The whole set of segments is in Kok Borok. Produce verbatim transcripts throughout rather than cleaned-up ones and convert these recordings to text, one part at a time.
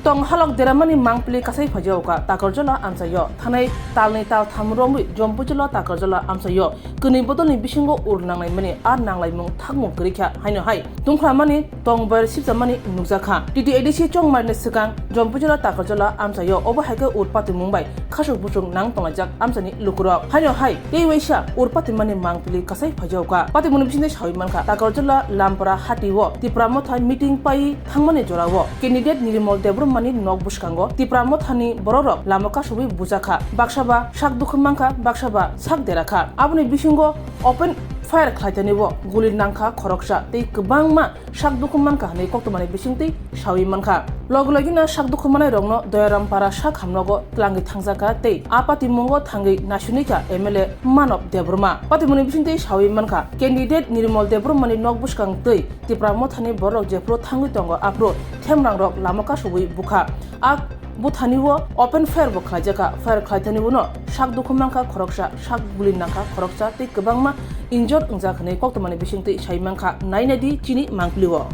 Tong halok deramani mangpili kasai phaijao ka Takarjala amchaio. Thanai talni taltham romwi Jompuijala Takarjala amchaio. Kwnwi bodolni bisingo ur nanglaimani a nanglaimung thakmung kwrwi kha haino hai tungkhlamani tong ber sipjamani nukjakha. T T A D C chongmarni swkang Jompuijala Takarjala amchaio obo hai khe ur patimung bai khasuk busuk nang tonglaijak amchani lukurok. Haino hai tei waisa ur patimani mangpili kasai phaijao ka. Patimungni bisingtwi sawi mankha Takarjala Lampara hatio Tipra Motha meeting pai thangmani jorao candidate Nirmal Debbarmani nok bwskango Tipra Mothani bororok lama kasubwi bujakha. Baksa ba sak dukhu mankha, baksa ba sak derakha. Aboni bisingo open fire khlaitani o guli nangkha khoroksa tei kwbangma sak dukhu mankha hwnwi koktwmani bisingtwi sawi mankha. Logi logino sak dukhu manairokno Doyarampara sak hamnogo twlangwi thangjakha tei a patimungo thangwi naisunikha M L A Manob Debbarma. Patimungni bisingtwi sawi mankha, candidate Nirmal Debbarmani nok bwskang twi Tipra Mothani borok jephru thangwi tongo, aphru themrangrok lama kasubwi bukha. A buthani o open fire bo khlaijakha. Fire khlaithani uno sak dukhu mankha khoroksa, sak guli nangkha khoroksa tei kwbangma injured wngjak hwnwi koktwmani bisingtwi sai mankha. Nainadi chini mangpili o.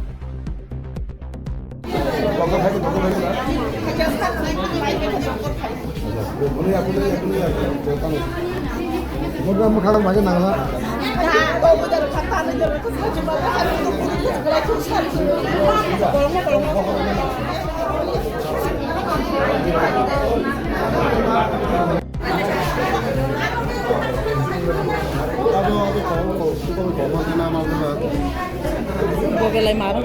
Bo belai maro.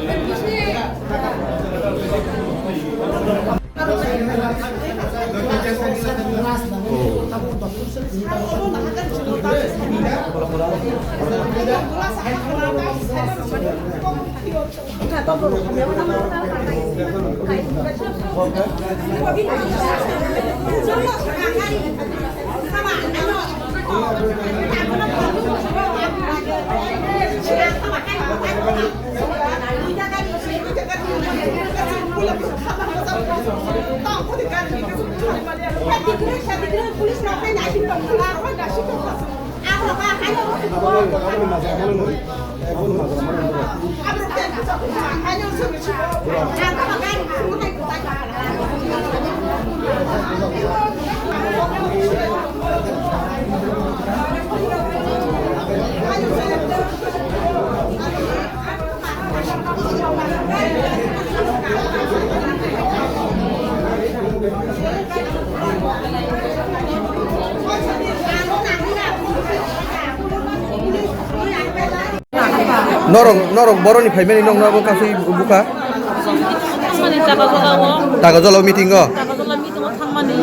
Norok, norok boroni phaimani nokno abo kasui bukha? Thangmani Takarjala o. Takarjala o meeting o? Takarjala meeting o thangmani.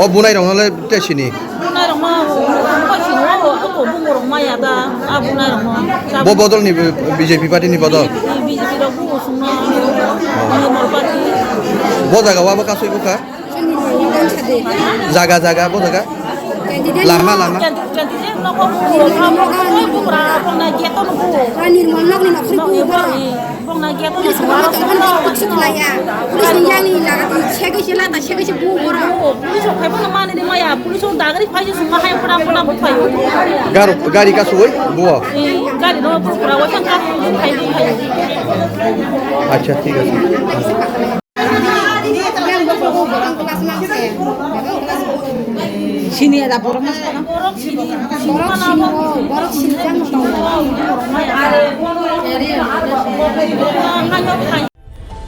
O bunai rokno le te sini? Bunai rokno, o, o, o, o, o, bungo rok maya da, a bunai rokno. Bo bodolni B J P party ni bodol? B J P rok bungo sungno, Nirmal party. Bo jaga o abo kasui bukha? Jaga, jaga, bo jaga? Lama, lama. Police ni yang ni laga tu, segi sila ta, segi segi bu ora. Police o phai bono mani ni maya, police o dagri phai sung ma hai pura pura bu phai. Garo, gari ka suwai, buo. Gari no pura pura wa tang ka phai phai. Acha, thik ache. Sini ada borok mas kana. Borok sini, borok sini kan.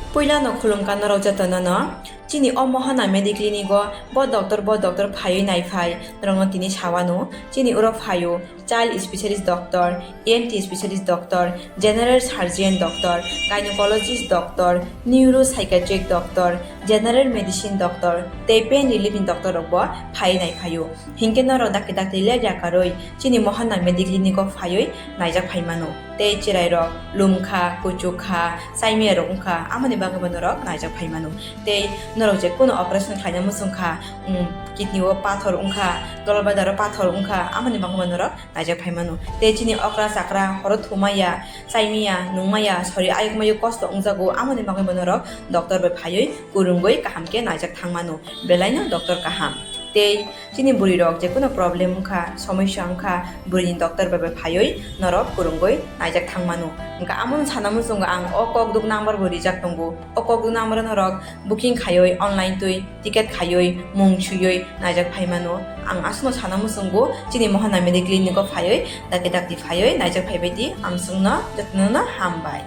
Puilano khulumkha norok jotono no. Chini o Mohana Mediclinic o bo doctor, bo doctor phaiwi naiphai norokno tini sawano. Chini oro phaio child specialist doctor, E N T specialist doctor, general surgeon doctor, gynecologist doctor, neuropsychiatric doctor, general medicine doctor tei pain relief ni doctor rok bo phaiwi naiphaio. Hinkhe norok dakti dakti ler yakarwi chini Mohana Mediclinic o phaiwi naijak phaimano. Tei chwrairok lumkha, kuchukha, chaimiyarok wngkha, amoni bagwibo norok naijak phaimano. Tei Norok je kuno operation khlaina muchung kha, um, kidney o pathor wngkha, dolbadaro pathor wngkha, amoni bagwi bo norok naijak phai mano. Tei chini okra chakra horo thumaya, chaimaya, nungmaya, sori ayuk mayuk kosto wngjago, amoni bagwi bo norok doctor bai phaiwi kwrwngwi kaham khe naijak thang mano. Belaino doctor kaham. Tei chini bwrwi rok je kuno problem wngkha, somosya wngkha, bwrwini doctor bai bai phaiwi norok kwrwngwi naijak thang mano. Hwnkha amono sana muchungo ang o kokduk number bo rijak tongo. O kokduk number o norok booking khaiwi online twi ticket khaiwi mung swiwi naijak phai mano. Ang aswkno sana muchungo chini Mohana Mediclinic o phaiwi dakti dakti phaiwi naijak phaibai di, ang chwngno jotono no hambai.